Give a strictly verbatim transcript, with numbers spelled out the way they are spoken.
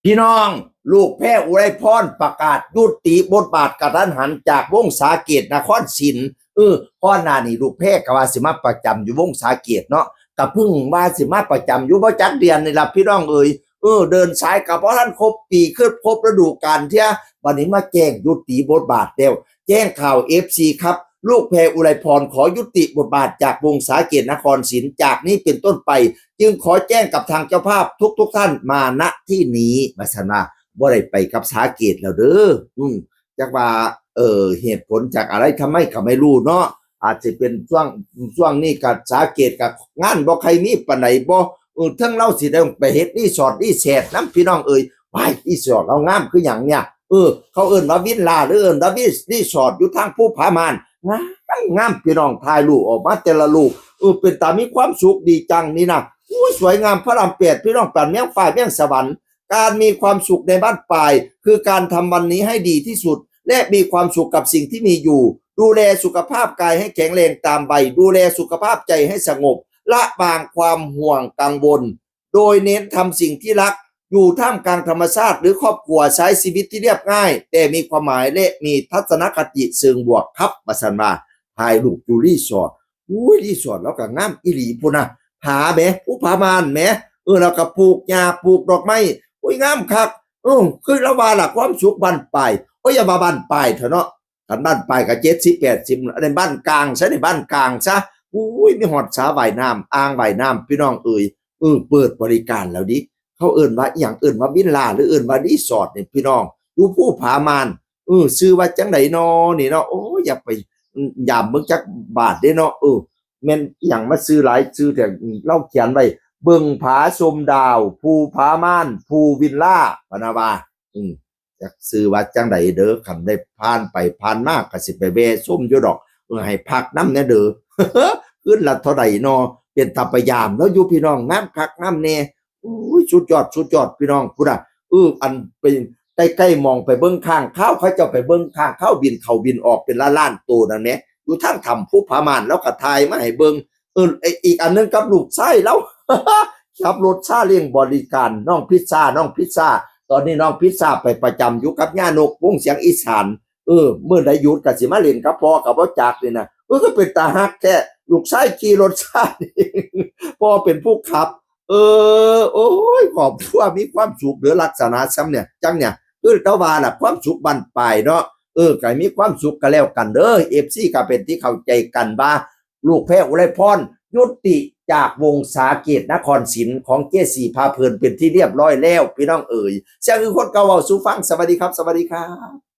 พี่น้อง ลูกแพรอุไรพรประกาศยุติบทบาทกะทันหันจากวงสาเกตนครศิลป์ เออ ก่อนหน้านี้ลูกแพรก็ว่าสิมาประจำอยู่วงสาเกตเนาะ ก็เพิ่งว่าสิมาประจำอยู่บ่จักเดือนนี่ล่ะพี่น้องเอ๋ย เออ เดินสายก็บ่ทันครบปี คือครบฤดูกาลเทื่อ บัดนี้มาแจ้งยุติบทบาทแล้ว แจ้งข่าว เอฟซี ครับ ลูกแพรอุไรพรขอยุติบทบาทจากวงสาเกตนครศิลป์ จากนี้เป็นต้นไป จึงขอแจ้งกับทางเจ้าภาพทุกๆท่านมา ณ ที่นี้ ว่าซั่นว่า บ่ได้ไปกับสาเกตแล้วเด้อ อืม จักว่า เอ่อ เหตุผลจากอะไรทำไมก็ไม่รู้เนาะ อาจจะเป็นช่วง ช่วงนี้ก็สาเกตก็งานบ่ใค่อยมีปานใดบ่ เออ เทิงลาวสิได้ไปเฮ็ดรีสอร์ทรีแซตนำ พี่น้องเอ๋ย ว้าย รีสอร์ทลาวงามคือหยังเนี่ย เออ เขาเอิ้นว่าวิลล่าหรือเอิ้นว่ารีสอร์ทอยู่ทางภูผาม่าน งามงาม พี่น้อง ถ่ายรูปออกมาแต่ละรูป เออ เป็นตามีความสุขดีจังนี่นะ อุ้ย สวยงาม พระรามแปด พี่น้อง ปานเมืองฟ้าเมืองสวรรค์ การมีความสุขในบ้านปลาย คือการทำวันนี้ให้ดีที่สุด และมีความสุขกับสิ่งที่มีอยู่ ดูแลสุขภาพกายให้แข็งแรงตามวัย ดูแลสุขภาพใจให้สงบ ละวางความห่วงกังวล โดยเน้นทำสิ่งที่รัก อยู่ท่ามกลางธรรมชาติหรือครอบครัว ใช้ชีวิตที่เรียบง่าย แต่มีความหมายและมีทัศนคติเชิงบวกครับ ว่าซั่นว่า ถ่ายรูปอยู่รีสอร์ท อุ้ย รีสอร์ทลาวก็งามอีหลีพุ้นนะ ผาแหม ภูผาม่านแหม เออ แล้วก็ปลูกหญ้าปลูกดอกไม้ อุ้ย งามคัก เออ คือลาวว่าล่ะ ความสุขบ้านปลาย โอ้ย อย่าว่าบ้านปลายเถาะเนาะ คันบ้านปลายก็เจ็ดสิบ แปดสิบ อันนี้บ้านกลางซะ นี่บ้านกลางซะ อุ้ย มีฮอดสระว่ายน้ำ อ่างว่ายน้ำ พี่น้องเอ๋ย เออ เปิดบริการแล้วดิ เขาเอิ้นว่าอิหยัง เอิ้นว่าวิลล่าหรือเอิ้นว่ารีสอร์ทนี่ พี่น้อง อยู่ภูผาม่าน เออ ชื่อว่าจั่งใดน้อนี่เนาะ โอ้ย อยากไป อืม ยามเบิ่งจักบาทเด้เนาะ เออ แม่นอิหยังมาชื่อหลายชื่อแท้ อืม ลาวเขียนไว้ เบิ่งผาชมดาว ภูผาม่าน ภูวิลล่า พะนะว่า อืม จักชื่อว่าจั่งใดเด้อ คันได้ผ่านไปผ่านมาก็สิไปแวะชมอยู่ดอก เออ ให้พักนำแหน่เด้อ คืนละเท่าใดน้อ เป็นตาไปยามเนาะ อยู่พี่น้อง งามคักงามแน่ อุ้ย สุดยอด สุดยอด พี่น้อง พุ้นน่ะ เออ อันเป็นใกล้ๆ หม่องไปเบิ่งค้างคาว เขาเจ้าไปเบิ่งค้างคาวบินเข้าบินออกเป็นล้านๆ โตนั่นแหม อยู่ทางถ้ำภูผาม่าน ลาวก็ถ่ายมาให้เบิ่ง เออ ไอ้อีกอันหนึ่งกับลูกชายลาว ขับรถซาเล้งบริการน้องพิซซ่า น้องพิซซ่า ตอนนี้น้องพิซซ่าไปประจำอยู่กับย่านกวงเสียงอีสาน เออ มื้อใดหยุดก็สิมาเล่นกับพ่อก็บ่จักนี่นะ เออ ก็เป็นตาฮักแท้ ลูกชายขี่รถซาเล้ง พ่อเป็นผู้ขับ เออ โอ้ย ครอบครัวมีความสุขเด้อ ลักษณะซ่ำเนี่ย จั่งเนี่ย คือแต่ว่าล่ะ ความสุขบั้นปลายเนาะ เออ ก็ให้มีความสุขก็แล้วกันเด้อ เอฟซี ก็เป็นที่เข้าใจกันว่า ลูกแพรอุไรพรยุติจากวงสาเกตนครศิลป์ของเจสี่ พาเพลินเป็นที่เรียบร้อยแล้ว พี่น้องเอ๋ย เสียงคือคนเก่าเว้าสู่ฟัง สวัสดีครับ สวัสดีครับ